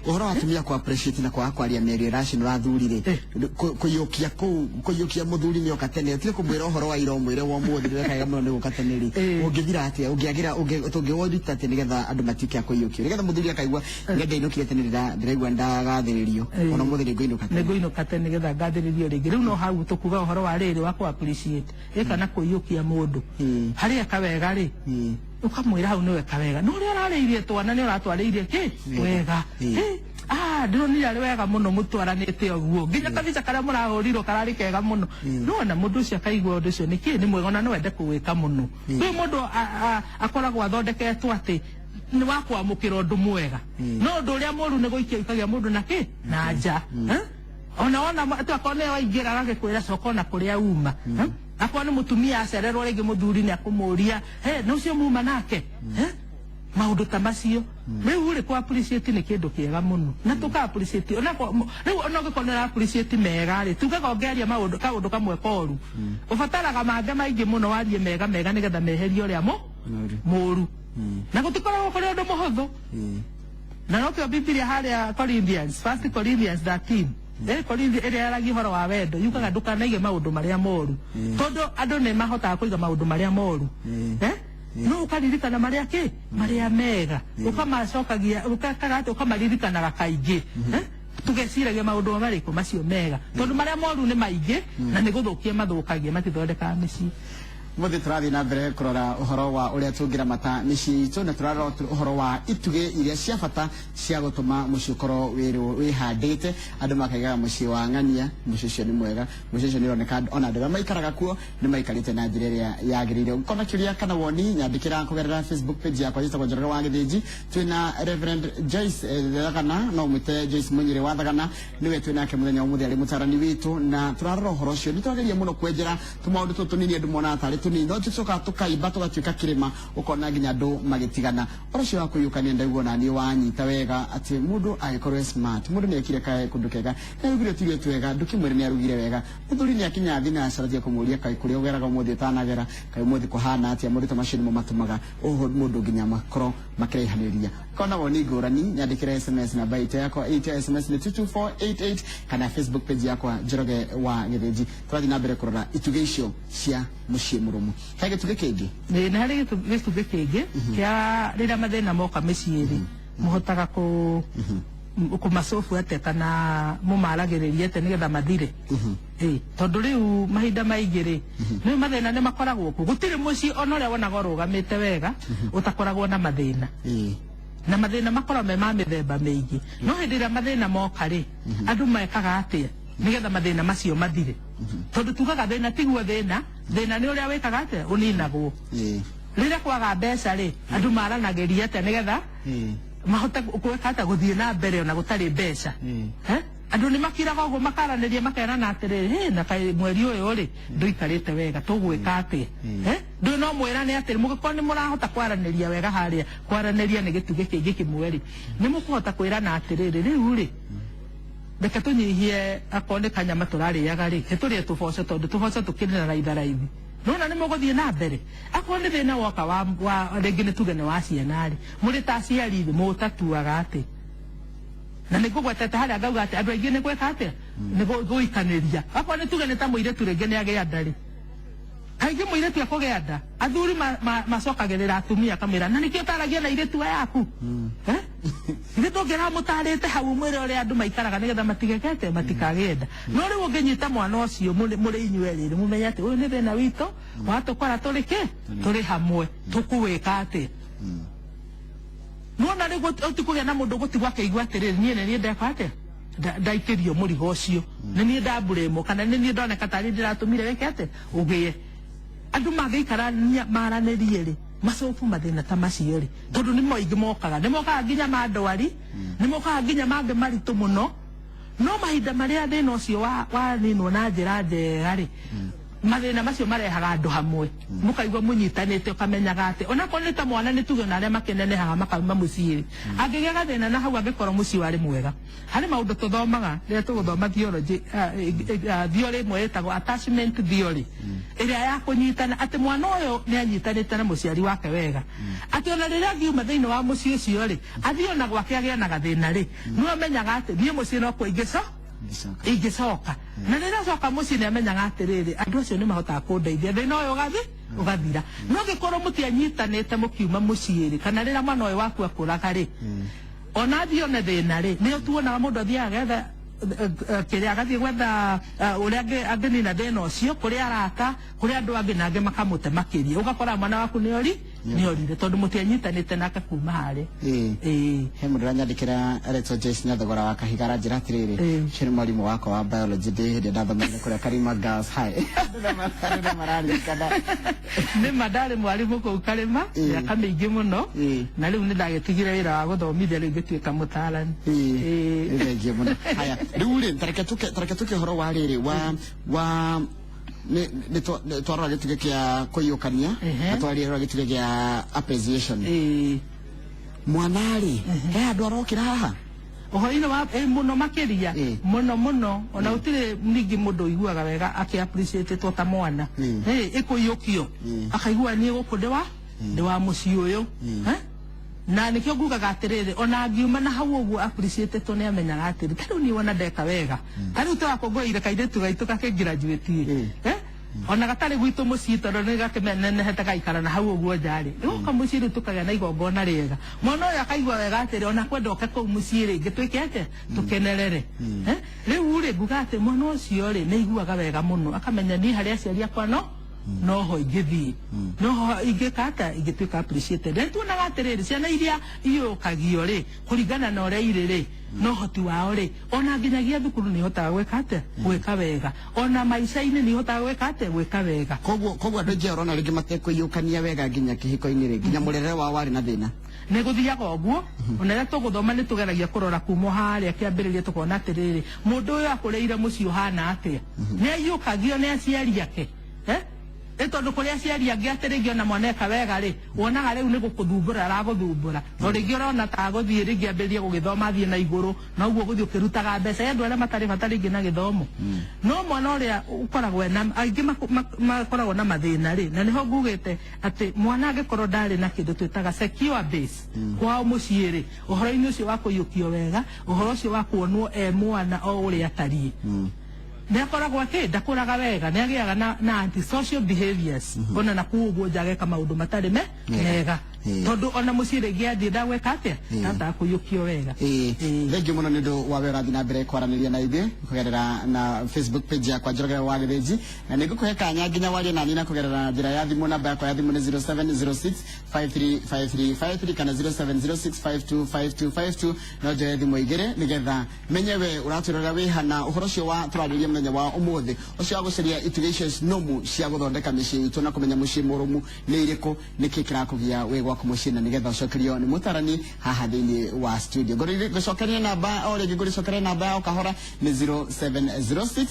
ũhoro wa atumia ku appreciate na kwaga kwaria mĩario ĩracinũra athuri rĩ kũiyũkia kũu kũiyũkia mũthuri nĩ oka tene ũtige kũmwĩra ũhoro wa ira ũmwĩre wa ũmũthĩ nĩ wekaga mũno nĩ gũka tene rĩ ũngĩthira atĩa ũngĩagĩra tũngĩwũruta atĩa nĩgetha andũ matuĩke a kũiyũkio nĩgetha mũthuri akaigua nĩ ndainũkire tene ndĩraigua ndagathĩrĩrio ona ũmũthĩ nĩ ngũinũka tene nĩ ngũinũka tene nĩgetha ngathĩrĩrio rĩngĩ. Rĩu no hau tũkuga ũhoro wa rĩrĩ wa kũ appreciate kana kũiyũkia mũndũ harĩa eka wega rĩ ukamwira hau nĩ weka wega no ũrĩa ũrarĩirie twana nĩ ũratwarĩirie kĩ wega ndĩronire arĩ wega mũno mũtwaranĩte ũguo nginya kabica karĩa mũrahũrirwo kararĩ kega mũno nĩwona mũndũ ũcio akaigua ũndũ ũcio nĩkĩ nĩ mwega ona no ende kũwĩka mũno. Rĩu mũndũ akoragwo athondeketwo atĩ nĩ wa kwamũkĩra ũndũ mwega no ũndũ ũrĩa mũru nĩ gũikia ikagia mũndũ na kĩ na nja ona wona akorwo nĩ waingĩra agagĩkwĩra coka ona kũrĩa uma akorwo nĩ mũtumia acererwo rĩngĩ mũthuri nĩ akũmũria he na ũcio muma nake maũndũ ta macio. Rĩu rĩ kũ appreciate nĩ kĩndũ kĩega mũno na tũka appreciate ona rĩu ona ũngĩkorwo nĩ ũra appreciate mega rĩ tugaga ũngĩaria maũndũ kaũndũ kamwe koru ũbataraga mangĩ maingĩ mũno warie mega mega nĩgetha meherie ũrĩa mũru na gũtikoragwo kũrĩ ũndũ mũhũthũ. Na nokĩo Bibilia harĩa Corinthians, 1 Corinthians 13 Corinthians ĩrĩa yaragia ũhoro wa wendo yugaga ndũkanaige maũndũ marĩa moru tondũ andũ nĩ mahotaga kũiga maũndũ marĩa moru no ũkaririkana marĩa kĩ marĩa mega ũkamacokagia ũkakaga atĩ ũkamaririkanaga kaingĩ tũgeciragia maũndũ marĩkũ macio mega tondũ marĩa moru nĩ maingĩ na nĩ gũthũkia mathũkagia matithondekaga mĩciĩ. Mũthĩ tũrathiĩ na mbere kũrora ũhoro wa ũrĩa tũngĩramata mĩciĩ itũ na tũrarora ũhoro wa itugĩ iria cia bata cia gũtũma mũciĩ ũkorwo wĩhandĩte andũ makaigaga mũciĩ wa ng'ania mũciĩ ũcio nĩ mwega mũciĩ ũcio nĩ ũroneka ona andũ arĩa maikaraga kuo nĩ maikarĩte na njĩra ĩrĩa yagĩrĩire. Ũngĩkorwo na kĩũria kana woni nyandĩkĩra kũgerera Facebook page yakwa njĩtagwo Njoroge wa Gĩthĩnji. Twĩna Reverend Joyce Thagana no mwĩte Joyce Munyĩrĩ wa Thagana nĩwe twĩ nake mũthenya wa ũmũthĩ arĩ mũtarani witũ na tũrarora ũhoro ũcio. Nĩ twageria mũno kwenjera tũmaũndũ tũtũ tũnini andũ monaga tarĩ tũnini no tũcokaga tũkaimba tũgatuĩka kĩrĩma ũkona nginya andũ magĩtigana. Ũhoro ũcio wa kũiyũkania ndaigua ona niĩ wanyita wega atĩ mũndũ agĩkorwo e smart mũndũ nĩ ekire kũndũ kega nĩ arugire tũirio twega ndũkĩmwĩre nĩ arugire wega mũthuri nĩ akinya thinacara tiga kũmũria kaĩ kũrĩa ũgeraga ũmũthĩ ũtanagera kaĩ ũmũthĩ kũhana atĩa maũndũ ta macio nĩmo matũmaga mũndũ nginya makorwo makĩraihanĩria. Kona woni ngũrani nyandĩkĩre SMS namba itũ yakwa itũ ya SMS nĩ 22488 kana Facebook page yakwa Njoroge wa Gĩthĩnji. Tũrathiĩ na mbere kũrora itugĩ icio cia mũciĩ mũrũmu. He gĩtugĩ kĩngĩ? Nĩ harĩ gĩtugĩ kĩngĩ kĩa rĩrĩa mathĩna moka mĩciĩ rĩ mũhotaga kũmacobu atĩa kana mũmaragĩrĩria atĩa nĩgetha mathire tondũ rĩu mahinda maingĩ rĩ nĩ mathĩna nĩ makoragwo kuo gũtirĩ mũciĩ ona ũrĩa wonaga ũrũgamĩte wega ũtakoragwo na mathĩna na mathĩna makoragwo me ma mĩthemba mĩingĩ no hĩndĩ ĩrĩa mathĩna moka rĩ andũ mekaga atĩa nĩgetha mathĩna macio mathire tondũ tugaga thĩna tiguo thĩna thĩna nĩ ũrĩa wĩkaga atĩa ũninagwo Rĩrĩa kwaga mbeca rĩ, andũ maranagĩria atĩa nĩgetha mahote gwĩka atĩa gũthiĩ na mbere ona gũtarĩ mbeca. Andũ nĩ makiraga ũguo makaranĩria makerana atĩrĩrĩ, hĩ na kaĩ mweri ũyũ rĩ ndũikarĩte wega, tũgwĩka atĩa? Ndũ no mwĩrane atĩrĩ, mũngĩkorwo nĩ mũrahota kwaranĩria wega harĩa, kwaranĩria nĩ gĩtugĩ kĩngĩ kĩmwe rĩ, nĩ mũkũhota kwĩrana atĩrĩrĩ, rĩu rĩ reke tũnyihie akorwo nĩ kanyama tũrarĩaga rĩ, tũrĩe tũboco tondũ tũboco tũkĩrĩ na raitharaithi. Nona nĩ mũgũthiĩ na mbere. Akorwo nĩ thĩna woka wa rĩngĩ nĩ tuge nĩ wa ciana rĩ, mũrĩ ta aciari rĩ, mũtatuaga atĩ na nĩ ngũgwetete harĩa ngauga atĩ andũ aingĩ nĩ gwĩka atĩa, nĩ gũikanĩria. Akorwo nĩ tuge nĩ ta mũirĩtu rĩngĩ nĩ agĩa nda rĩ, kaingĩ mũirĩtu ekũgĩa nda, athuri macokagĩrĩra atumia akamwĩra, na nĩkĩo ũtaragia na airĩtu aya aku? Ithe ndũngĩramũtarĩte hau ũmwĩre ũrĩa andũ maikaraga nĩgetha matigekete, matikagĩe nda. No rĩu ũngĩnyita mwana ũcio mũrĩ inyuĩ erĩ, mũmenye atĩ ũyũ nĩ thĩna witũ, watũkora tũrĩ kĩ? Tũrĩ hamwe, tũkũwĩka atĩa? Nona rĩu ũtikũgĩa na mũndũ ũgũtigwo akĩigua atĩrĩrĩ, niĩ nĩ niĩ ndeka atĩa? Ndaikĩrio mũrigo ũcio, nĩ niĩ ndamburĩmwo, kana nĩ niĩ ndoneka tarĩ ndĩratũmire wĩke atĩa? Ũgĩe. Andũ mangĩikara maranĩrie rĩ, macobu mathĩna ta macio rĩ, tondũ nĩ maingĩ mokaga, nĩ mokaga nginya ma ndwari, nĩ mokaga nginya mangĩ maritũ mũno. No mahinda marĩa thĩna ũcio waninwo na njĩra njega rĩ, mathĩna macio marehaga andũ hamwe, mũkaigua mũnyitanĩte, ũkamenyaga atĩ onakorwo nĩ ta mwana nĩ tuge ona arĩa makĩnenehaga makauma mũciĩ rĩ, angĩgĩa gathĩna na hau angĩkorwo mũciĩ warĩ mwega. Harĩ maũndũ tũthomaga rĩrĩa tũgũthoma theology, theory ĩmwe ĩtagwo attachment theory, ĩrĩa ya kũnyitana atĩ mwana ũyũ nĩ anyitanĩte na mũciari wake wega, atĩ ona rĩrĩa angiuma thĩinĩ wa mũciĩ ũcio rĩ, athiĩ ona gwake agĩe na gathĩna rĩ, nĩ amenyaga atĩ niĩ mũciĩ no kuo ingĩcoka. Na rĩrĩa acoka mũciĩ nĩ amenyaga atĩrĩrĩ, andũ acio nĩ mahotaga kũndeithia, thĩna ũyũ ũgathira. No angĩkorwo mũtianyitanĩte mũkiuma mũciĩ rĩ, kana rĩrĩa mwana ũyũ waku akũraga rĩ, ona athiĩ one thĩna rĩ, nĩo tuonaga mũndũ athiaga agetha kĩrĩa agathiĩ gwetha ũrĩa angĩnina thĩna ũcio, kũrĩ arata, kũrĩ andũ angĩ, na angĩ makamũte makĩria. Ũgakora mwana waku nĩ orire tondũ mũtianyitanĩte nake kuma harĩa. He mũndũ ũranyandĩkĩra aretwo Joyce Nyathogora wa Kahiga, aranjĩra atĩrĩrĩ, ũcio nĩ mwarimũ wakwa wa biology ndĩ hĩndĩ ndathomeire kũrĩa Karima Girls High. Andũ mararirikana. Nĩ ma ndarĩ mwarimũ kũu Karima mĩaka mĩingĩ mũno, na rĩu nĩ ndagĩtigire wĩra wa gũthomithia, rĩu ngĩtuĩka mũtaarani. Nĩ thengiũ mũno. Haya, rĩu rĩ, tareke tũke ũhoro wa rĩrĩ, wa nĩ twarora gĩtugĩ kĩa kũiyũkania, na twarora gĩtugĩ kĩa appreciation. Mwana rĩ, he handũ arokĩra haha? Ũhoro-inĩ wa mũno makĩria, mũno mũno, ona gũtirĩ ningĩ mũndũ ũiguaga wega akĩ appreciate ta mwana. Ĩkũiyũkio, akaigua niĩ gũkũ ndĩ wa mũciĩ ũyũ. Na nĩkĩo ngugaga atĩrĩrĩ, ona angiuma na hau ũguo appreciate nĩ amenyaga atĩrĩ, ta rĩu niĩ wona ndeka wega, ta rĩu tũrakũngũĩire kairĩtu gaitũ gakĩgraduate, ona gatarĩ gwitũ mũciĩ tondũ nĩ gakĩnenehete gaikara na hau ũguo nja rĩ, gũka mũciĩ rĩu tũkagĩa na igongona rĩega, mwana ũyũ akaigua wega atĩrĩ, ona kwenda oke kũu mũciĩ rĩngĩ twĩke atĩa, tũkenerere. Rĩu rĩ, nguga atĩ mwana ũcio rĩ, nĩ aiguaga wega mũno, akamenya niĩ harĩ aciari akwa noho ingĩthiĩ, noho ingĩka atĩa, ingĩtuĩka appreciated. Nĩ tuonaga atĩrĩrĩ, ciana iria iyũkagio rĩ, kũringana na ũrĩa irĩ rĩ, na ũhoti wao rĩ, ona nginyagia thukuru nĩ ihotaga gwĩka atĩa, gwĩka wega, ona maica-inĩ nĩ ihotaga gwĩka atĩa, gwĩka wega. Koguo andũ aingĩ ũrona rĩngĩ matekũiyũkania wega nginya kĩhiko-inĩ rĩ, nginya mũrerere wao warĩ na thĩna. Nĩ gũthiaga ũguo, ona rĩrĩa tũgũthoma nĩ tũgeragia kũrora kuma harĩa kĩambĩrĩria, tũkona atĩrĩrĩ, mũndũ ũyũ akũrĩire mũciĩ ũhana atĩa, nĩ aiyũkagio nĩ aciari ake. Nĩ tondũ kũrĩ aciari angĩ atĩ rĩngĩ ona mwana eka wega rĩ, wonaga rĩu nĩ gũkũthumbũra aragũthumbũra, to rĩngĩ ũrona ta agũthiĩ rĩngĩ ambĩrĩrie gũgĩthoma athiĩ na igũrũ, na ũguo gũthiĩ ũkĩrutaga mbeca ya andũ arĩa matarĩ bata rĩngĩ na gĩthomo. No mwana ũrĩa ũkoragwo na aingĩ makoragwo na mathĩna rĩ, na nĩho ngugĩte atĩ mwana angĩkorwo ndarĩ na kĩndũ twĩtaga secure base kwao mũciĩ rĩ, ũhoro-inĩ ũcio wa kũiyũkio wega, ũhoro ũcio wa kuonwo e mwana o ũrĩa atariĩ, nĩ akoragwo akĩ ndakũraga wega, nĩ agĩaga na antisocial behaviors, ona na kũu ũguo nja ageka maũndũ matarĩ mega. Tondu ona muciĩ rĩngĩ athiĩ ndagwĩka atĩa ndahotaga kũiyũkio wega. Thank you muno nĩ ũndũ wa we ũrathiĩ na mbere kwaranĩria na ithuĩ kũgerera na Facebook page yakwa Njoroge wa Gĩthĩnji, na nĩ ngũkũhe kanya nginya warie nani na kũgerera njĩra ya thimũ. Namba yakwa ya thimũ nĩ 0706 535353 kana 0706525252. No njoe thimũ igĩrĩ nĩgetha menye we ũratwĩrorera wĩ hana ũhoro ũcio wa tũrarĩria mũthenya wa ũmũthĩ, ũcio wa gũcaria itugĩ icio nũmu cia gũthondeka mĩciĩ itũ na kũmenya mũciĩ mũrũmu nĩ irĩkũ, nĩkĩ kĩrakũgia wĩ gwaku mũciĩ, na nĩgetha ũcokerio nĩ mũtarani haha thĩinĩ wa studio. Ngũcokeria namba o rĩngĩ, ngũrĩcokeria namba ya o kahora nĩ 0706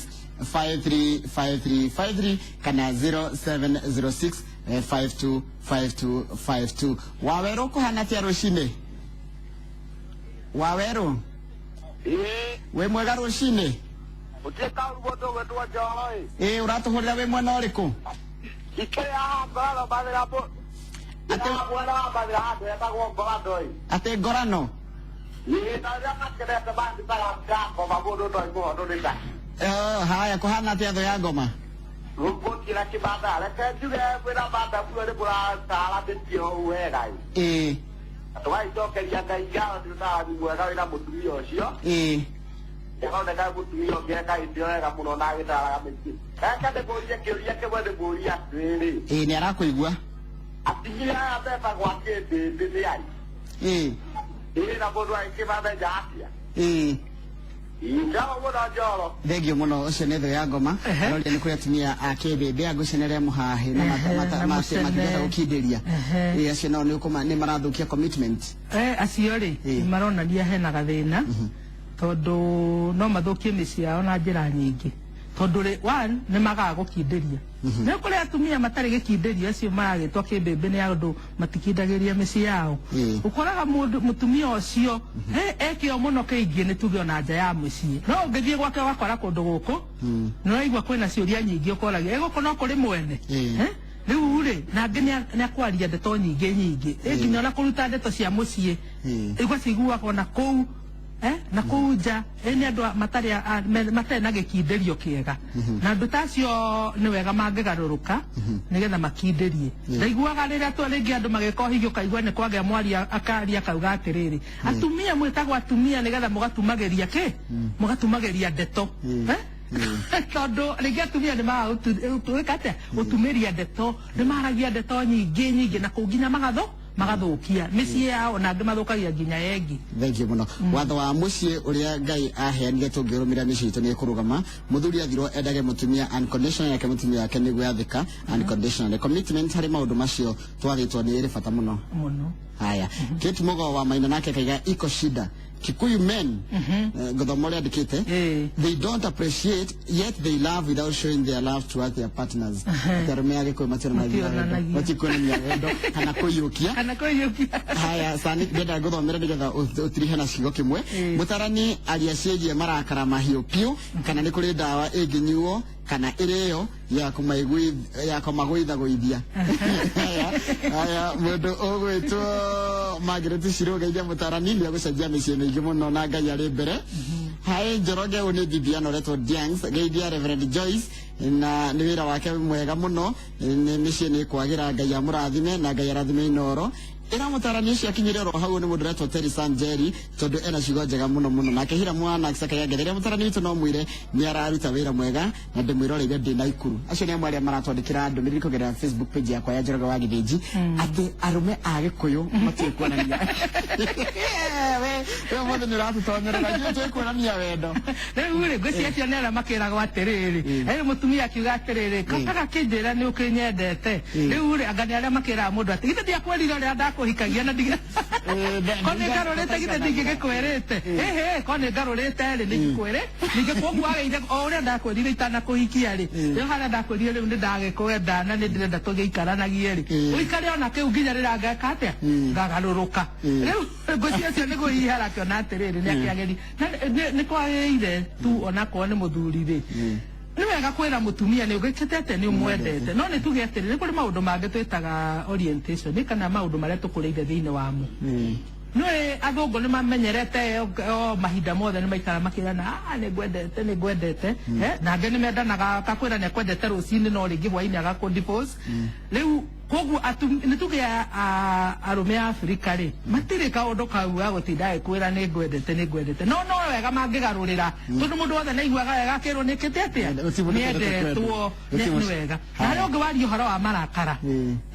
535353 kana 0706 525252. Wawerũ, kũhana atĩa rũcinĩ? Wawerũ, wĩ mwega rũcinĩ? Gũtirĩ kaũru mũndũ ũgwĩtwo Njoro ĩ. Ĩ, ũratũhũrĩra wĩ mwena ũrĩkũ? Ikĩrĩ haha Ngorano Mathĩra mwena wa Mathĩra handũ hetagwo Ngorano ĩ. Atĩ Ngorano? Ĩ, na rĩrĩa makenete mandutaga ya ngoma mũndũ no mũhono nĩ ta. Haya, kũhana atĩa thũ ya ngoma? Gũtirĩ na kĩmanda, reke njuge mwĩna manda muo nĩ mũrataramĩtie ũũ wega ĩ. Tũgagĩcokeria Ngai ngatho nĩ ũtarani mwega wĩna mũtumia ũcio. Nĩaroneka mũtumia ũngĩ ekaĩte wega mũno na agĩtaraga mĩciĩ. Reke ndĩmũrie kĩũria kĩmwe, ndĩmũrie atĩrĩrĩ. Ĩ, nĩ arakũigua. Atumia aya metagwo akĩmbĩmbĩ nĩ ai? Ĩ, na mũndũ agĩkĩmamenya atĩa? Ngatho mũno Njoro. Thengio mũno, ũcio nĩ thũ ya ngoma. Aroria nĩ kũrĩ atumia a kĩmbĩmbĩ angũcene arĩa mũhahĩ na Na mũcene. matingĩhota gũkindĩria. Ĩ, acio nao nĩ marathũkia commitment. Acio rĩ maronania hena gathĩna, tondũ no mathũkie mĩciĩ yao na njĩra nyingĩ, tondũ rĩ one nĩ magaga gũkindĩria. Nĩ kũrĩ atumia matarĩ gĩkindĩrio, acio maragĩtwo kĩmbĩmbĩ nĩ andũ matikindagĩria mĩciĩ yao. Ũkoraga mũndũ mũtumia ũcio ekĩo mũno kĩingĩ nĩ tuge ona nja ya mũciĩ, no ũngĩthiĩ gwake ũgakora kũndũ gũkũ nĩ ũraigua kwĩna ciũria nyingĩ ũkoragia, ĩ gũkũ no kũrĩ mwene? Rĩu rĩ na angĩ nĩ akwaria ndeto nyingĩ nyingĩ, ĩ nginya ona kũruta ndeto cia mũciĩ ũgaciguaga ona kũu na kũu nja. Nĩ andũ matarĩ na gĩkindĩrio kĩega, na andũ ta acio nĩ wega mangĩgarũrũka nĩgetha makindĩrie. Ndaiguaga rĩrĩa twa rĩngĩ andũ magĩka ũhiki, ũkaigua nĩ kwagĩa mwaria akaria akauga atĩrĩrĩ, atumia mwĩtagwo atumia nĩgetha mũgatumagĩria kĩ, mũgatumagĩria ndeto. Tondũ rĩngĩ atumia nĩ magaga gwĩka atĩa, gũtumĩria ndeto, nĩ maragia ndeto nyingĩ nyingĩ na kũu nginya magathũkia mĩciĩ yao, na angĩ mathũkagia nginya yengi. Thank you mũno. Watho wa mũciĩ ũrĩa Ngai aheanire tũngĩrũmĩrĩra mĩciĩ itũ nĩ ĩkũrũgama. Mũthuri athirwo endage mũtumia unconditionally, nake mũtumia wake nĩguo athĩka unconditionally. Commitment harĩ maũndũ macio twathĩtwo nĩ ĩrĩ bata mũno. Mũno. Haya, Kate Mugo wa Maina nake kaiga iko shida Kikuyu men, ngũthoma ũrĩa andĩkĩte, they don't appreciate yet they love without showing their love towards their partners. Atĩ arũme a Gĩkũyũ mationanagia wendo, Mationanagia. matikuonania wendo kana kũiyũkia. Kana kũiyũkia. Haya, sani ndenda ngũthomere nĩgetha ũtirihe na ciugo kĩmwe. Mũtarani aria ciĩgiĩ marakara mahiũ piũ, kana nĩ kũrĩ ndawa ĩngĩnyuo kana ĩrĩo ya kũmagũithagũithia. Haya, mũndũ ũgwĩtwo Margaret Shiro, geithia mũtarani, nĩ egũcenjia mĩciĩ mĩingĩ mũno na Ngai arĩ mbere. Hai Njoroge, ũyũ nĩ Bibiana ũretwo Diangs, geithia Reverend Joyce na nĩ wĩra wake mwega mũno, nĩ mĩciĩ nĩ kwagĩra, Ngai amũrathime na Ngai arathime Inooro. Ĩra mũtarani ũcio akinyire oro hau nĩ mũndũ ũretwo Terry Sanjeri, tondũ ena ciugo njega mũno mũno. Nake Hira mwana akaya ngetheria mũtarani witũ, no mwĩre nĩ araruta wĩra mwega na ndĩmwĩroreire ndĩ na Ikuru. Acio nĩ amwe arĩa maratwandĩkĩra ndũmĩrĩri kũgerera Facebook page yakwa ya Njoroge wa Gĩthĩnji, atĩ arũme a Gĩkũyũ matiũĩ kuonania. We ũmũthĩ nĩ ũratũtonyerera, ithuĩ tũĩ kuonania wendo. Rĩu rĩ ngwĩciria acio nĩ arĩa makĩragwo atĩrĩrĩ, mũtumia akiuga atĩrĩrĩ, kakaga kĩnjĩra nĩ ũkĩnyendete. Rĩu rĩ anga nĩ arĩa makĩraga mũndũ atĩ githĩ ndiakwĩrire ũrĩa ndakũhikagia na ko nĩ ngarũrĩte, githĩ ndingĩgĩkwĩrĩte? Ĩhĩ, ko nĩ ngarũrĩte rĩ nĩ ngĩkwĩrĩ ningĩ, koguo wagĩire o ũrĩa ndakwĩrire itanakũhikia rĩ, rĩu harĩa ndakwĩrire rĩu nĩ ndagĩkwenda na nĩ ndĩrenda tũgĩikaranagie rĩ, ũikare ona kĩu nginya rĩrĩa ngeka atĩa, ngagarũrũka. Rĩu ngwĩciria ũcio nĩ kwĩhiha arakĩona atĩrĩrĩ nĩ akĩagĩri na nĩ kwagĩrĩire tu onakorwo nĩ mũthuri rĩ, nĩ wega kwĩra mũtumia nĩ ũgĩkĩte atĩ nĩ ũmwendete. No nĩ tuge atĩrĩ, nĩ kũrĩ maũndũ mangĩ twĩtaga orientation, nĩ kana maũndũ marĩa tũkũrĩire thĩinĩ wamo. Nĩ athũngũ nĩ mamenyerete o mahinda mothe nĩ maikara makĩrana, nĩ ngwendete, nĩ ngwendete. Na angĩ nĩ mendanaga, akakwĩra nĩ akwendete rũcinĩ no rĩngĩ hwainĩ agakũ divorce. Rĩu Koguo nĩ tuge arũme a Afrika rĩ matirĩ kaũndũ kau ga gũtinda agĩkwĩra nĩ ngwendete nĩ ngwendete, no no wega mangĩgarũrĩra tondũ mũndũ wothe nĩaiguaga wega akĩrwo nĩkĩte atĩa nĩendetwo nĩ wega. Na harĩa ũngĩ waria ũhoro wa marakara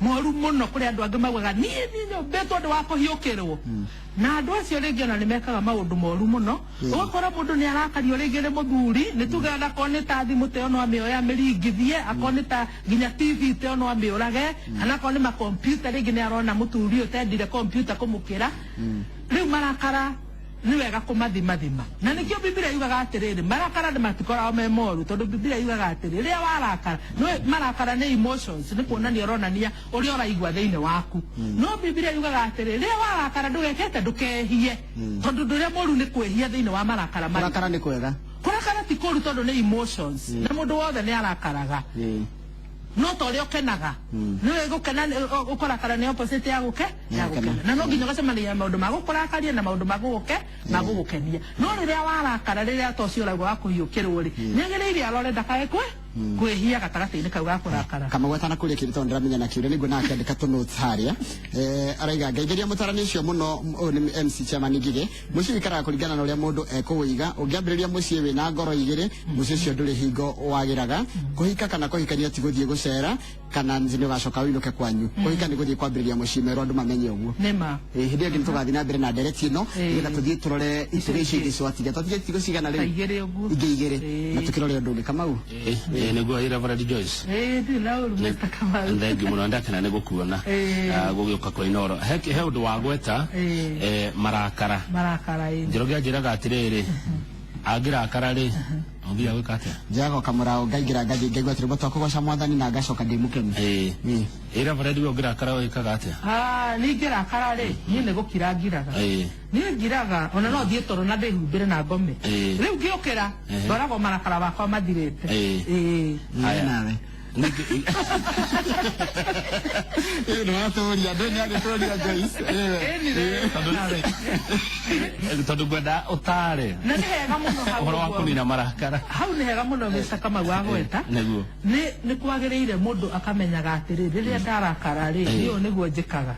moru mũno kũrĩ andũ angĩ maugaga niĩ nyũmbĩtwo ũndũ wa kũhiũkĩrwo, na andũ acio rĩngĩ ona nĩmekaga maũndũ moru mũno. Ũgakora mũndũ nĩ arakario rĩngĩ nĩ mũthuri, nĩ tuge akorwo nĩ ta thimũ ta ĩyo no amĩoye amĩringithie, akorwo nĩ ta nginya TV ta ĩyo no amĩũrage, kana akorwo nĩ makompiuta rĩngĩ nĩ arona mũthuri ũtendire kompiuta kũmũkĩra. Rĩu marakara nĩ wega kũmathimathima, na nĩkĩo Biblia yugaga atĩrĩrĩ, marakara nĩ matikoragwo me moru, tondũ Biblia yugaga atĩrĩ rĩrĩa warakara, marakara nĩ emotions, nĩ kuonania ũronania ũrĩa ũraigua thĩinĩ waku. No Biblia yugaga atĩrĩ rĩrĩa warakara ndũgekete ndũkehie, tondũ ũndũ ũrĩa mũru nĩ kwĩhia thĩinĩ wa marakara. Kũrakara nĩ kwega, kũrakara ti kũru tondũ nĩ emotions, na mũndũ wothe nĩ arakaraga. No ta ũrĩa ũkenaga nĩwe gũkena, ũkũrakara nĩ opposite ya gũkena, na no nginya ũgacemania na maũndũ ma gũkũrakaria na maũndũ ma gũgũkenia. No rĩrĩa warakara, rĩrĩa ta ũcio ũraigua wa kũhiũkĩrwo rĩ, nĩagĩrĩire arore ndakae kwĩhia gatagatĩ-inĩ kau ga kũrakara. Kamau atana kũria kĩndũ tondũ ndĩramenya na kĩũria nĩguo na akĩandĩka tũ notes harĩa. Araiga ngeithĩria mũtarani ũcio mũno, ũyũ nĩ MC Chairman Ngigĩ. Mũciĩ wĩikaraga kũringana na ũrĩa mũndũ ekũwĩiga. Ũngĩambĩrĩria mũciĩ wĩna ngoro igĩrĩ, mũciĩ ũcio ndũrĩ hingo wagĩraga. Kũhika kana kũhikania ti gũthiĩ gũcera kana nĩ ũgacoka ũinũke kwanyu. Kũhika nĩ gũthiĩ kwambĩrĩria mũciĩ merwo andũ mamenye ũguo. Nĩma. Hĩndĩ ĩyo ĩngĩ nĩtũgathiĩ na mbere na ndereti ĩno nĩgetha tũthiĩ tũrore itugĩ icio ingĩ ciwatiga. Twatiga itigo cigana rĩu? Igĩrĩ ũguo. Ingĩ igĩrĩ. Na tũkĩrore ũndũ ũngĩ. Kamau. Nĩguo Reverend Joyce. Ndirĩ na ũru Mr. Kamau. Thank you mũno, ndakena nĩ gũkuona gũgĩũka kwa Inooro. He ũndũ wa gweta marakara. Marakara ĩ. Njoroge anjĩraga atĩrĩrĩ, angĩrakara rĩ, ũthiaga gwĩka atĩa? Njoyaga kamũraũ ngaingĩra ngathiĩ ngaigua atĩrĩ mũtwe kũgoca mwathani na ngacoka ndĩ mũkenu. Reverend we ũngĩrakara wĩkaga atĩa? Niĩ ingĩrakara rĩ, niĩ nĩ gũkira ngiraga. Niĩ ngiraga ona no thiĩ toro na ndĩhumbĩre na ngome. Rĩu ngĩũkĩra ngoragwo marakara makwa mathirĩte. Haya nawe. Nĩ watũria, ndũ nĩ agĩtũria Joyce. Tondũ ngwenda ũtare. Na nĩ hega mũno hau ũhoro wa kũnina marakara. Hau nĩ hega mũno Mr. Kamau agweta. Nĩguo. Nĩ kwagĩrĩire mũndũ akamenyaga atĩrĩ rĩrĩa ndarakara rĩ, niĩ ũũ nĩguo njĩkaga.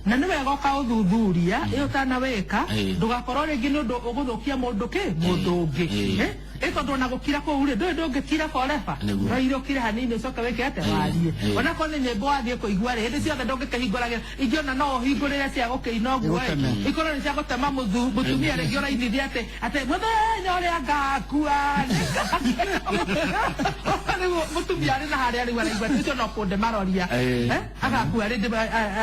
Na nĩ wega ũkaũthuthuria ĩ ũtanawĩka, ndũgakorwo rĩngĩ nĩ ũndũ ũgũthũkia mũndũ kĩ mũndũ ũngĩ. Tondũ ona gũkira kũu rĩ, ndũĩ ndũngĩkira forever. No ire ũkire hanini ũcoke wĩke atĩa warie. Ona korwo nĩ nyĩmbo wathiĩ kũigua rĩ, hĩndĩ ciothe ndũngĩkĩhingũragĩra. Ingĩona no ũhingũrĩre cia gũkĩina ũguo ĩ, ikorwo nĩ cia gũtema mũtumia rĩngĩ ũrainithia atĩ mũthenya ũrĩa ngakua. Rĩu mũtumia arĩ na harĩa rĩu araigua atĩ ũcio no kũndemaroria. Agakua rĩ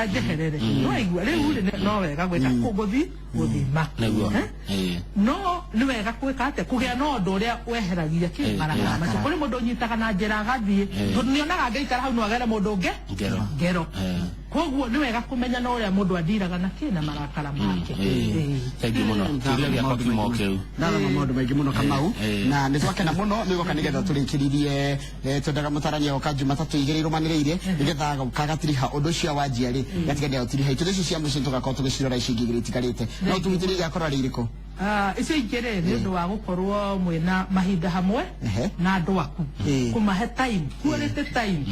njeherere. Nĩwaigua rĩu rĩ no wega gwĩka gũthiĩ gũthima. No nĩ wega gwĩka atĩa kũgĩa na ũndũ ũrĩa weheragia kĩ marakara macio. Kũrĩ mũndũ ũnyitaga na njĩra agathiĩ, tondũ nĩonaga angĩikara hau no agere mũndũ ũngĩ ngero. Koguo nĩ wega kũmenya na ũrĩa mũndũ andiraga na kĩ na marakara make. Thank you mũno. Kĩũria gĩakwa kiuma o kĩu. Ndathoma maũndũ maingĩ mũno Kamau, na nĩ twakena mũno nĩ goka nĩgetha tũrĩkĩrĩrie. Twendaga mũtarani oka Jumatatũ igĩrĩ irũmanĩrĩire nĩgetha goka gatiriha ũndũ ũcio wanjia rĩ, gatiga ndĩaũtiriha. Itugĩ icio cia mũciĩ tũgakorwo tũgĩcirora ici ingĩ igĩrĩ itigarĩte. No tũhutĩrie igakorwo arĩ irĩkũ? Icio ingĩ rĩ, nĩ ũndũ wa gũkorwo mwĩna mahinda hamwe na andũ aku, kũmahe time, quality time.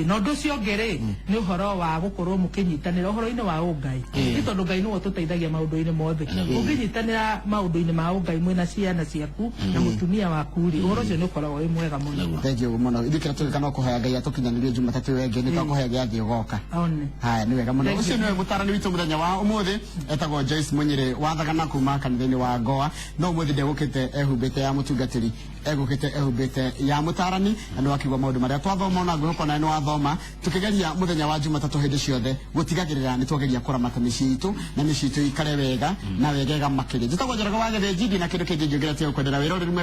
Na ũndũ ũcio ũngĩ rĩ, nĩ ũhoro wa gũkorwo mũkĩnyitanĩra ũhoro-inĩ wa ũngai. Nĩ tondũ Ngai nĩwe ũtũteithagia maũndũ-inĩ mothe. Ũngĩnyitanĩra maũndũ-inĩ ma ũngai mwĩna ciana ciaku na mũtumia waku rĩ, ũhoro ũcio nĩ ũkoragwo wĩ mwega mũno. Thank you mũno. Ithuĩ kĩrĩa tũgĩka no kũhoya Ngai atũkinyanĩrie Jumatatũ ĩyo ĩngĩ, nĩ twakũhoya gĩathĩ ũgoka. Haya, nĩ wega mũno. Ũcio nĩwe mũtarani witũ mũthenya wa ũmũthĩ, etagwo Joyce Munyire wathagana kuma kanitha-inĩ wa Goa. No ũmũthĩ ndegũkĩte ehumbĩte ya mũtungatĩri, egũkĩte ehumbĩte ya mũtarani, na nĩwakĩigua maũndũ marĩa twathoma, ona ngwĩhoka onawe nĩwathoma. Tũkĩgeria mũthenya wa Jumatatũ hĩndĩ ciothe gũtigagĩrĩra nĩ twageria kũramata mĩciĩ itũ na mĩciĩ itũ ikare wega na wegega makĩria. Njĩtagwo Njoroge wa Gĩthĩnji, ndina kĩndũ kĩngĩ ingĩongerera tiga gũkwendera wĩra ũrĩ.